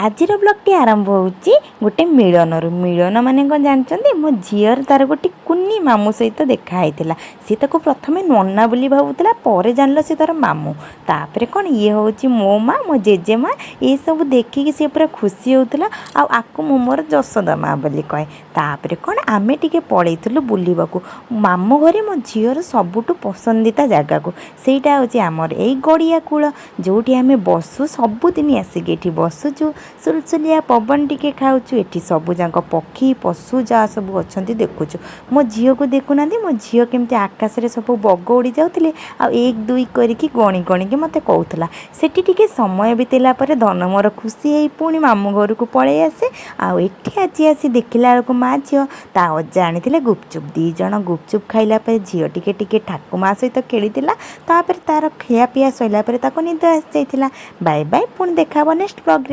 ଆଜିର ବ୍ଲଗ୍ଟି ଆରମ୍ଭ ହେଉଛି ଗୋଟେ ମିଳନରୁ। ମିଳନ ମାନେ କ'ଣ ଜାଣିଛନ୍ତି? ମୋ ଝିଅର ତାର ଗୋଟେ କୁନି ମାମୁଁ ସହିତ ଦେଖା ହେଇଥିଲା। ସେ ତାକୁ ପ୍ରଥମେ ନନା ବୋଲି ଭାବୁଥିଲା, ପରେ ଜାଣିଲା ସେ ତାର ମାମୁଁ। ତାପରେ କ'ଣ, ଇଏ ହେଉଛି ମୋ ମା, ମୋ ଜେଜେମା। ଏସବୁ ଦେଖିକି ସେ ପୁରା ଖୁସି ହେଉଥିଲା। ଆଉ ଆକୁ ମୁଁ ମୋର ଯଶୋଦା ମା ବୋଲି କହେ। ତାପରେ କ'ଣ, ଆମେ ଟିକେ ପଳେଇଥିଲୁ ବୁଲିବାକୁ ମାମୁଁ ଘରେ ମୋ ଝିଅର ସବୁଠୁ ପସନ୍ଦିତା ଜାଗାକୁ। ସେଇଟା ହେଉଛି ଆମର ଏଇ ଗଡ଼ିଆ କୂଳ, ଯେଉଁଠି ଆମେ ବସୁ। ସବୁଦିନ ଆସିକି ଏଠି ବସୁଛୁ, ସୁଲସୁଲିଆ ପବନ ଟିକେ ଖାଉଛୁ। ଏଠି ସବୁଯାକ ପକ୍ଷୀ ପଶୁ ଯାହା ସବୁ ଅଛନ୍ତି ଦେଖୁଛୁ। ମୋ ଝିଅକୁ ଦେଖୁନାହାନ୍ତି, ମୋ ଝିଅ କେମିତି ଆକାଶରେ ସବୁ ବଗ ଉଡ଼ି ଯାଉଥିଲେ ଆଉ 1 2 କରିକି ଗଣି ଗଣିକି ମୋତେ କହୁଥିଲା। ସେଠି ଟିକେ ସମୟ ବିତେଇଲା ପରେ ଧନ ମୋର ଖୁସି ହେଇ ପୁଣି ମାମୁଁ ଘରକୁ ପଳେଇ ଆସେ। ଆଉ ଏଠି ଆଜି ଆସି ଦେଖିଲା ବେଳକୁ ମା ଝିଅ, ତା ଅଜା ଆଣିଥିଲେ ଗୁପଚୁପ୍। 2 ଜଣ ଗୁପଚୁପ୍ ଖାଇଲା ପରେ ଝିଅ ଟିକେ ଟିକେ ଠାକୁମା ସହିତ ଖେଳିଥିଲା। ତାପରେ ତାର ଖିଆପିଆ ସରିଲା ପରେ ତାକୁ ନିଦ ଆସିଯାଇଥିଲା। ବାଏ ବାଏ, ପୁଣି ଦେଖା ହେବ ନେକ୍ସଟ ବ୍ଲଗ୍ରେ।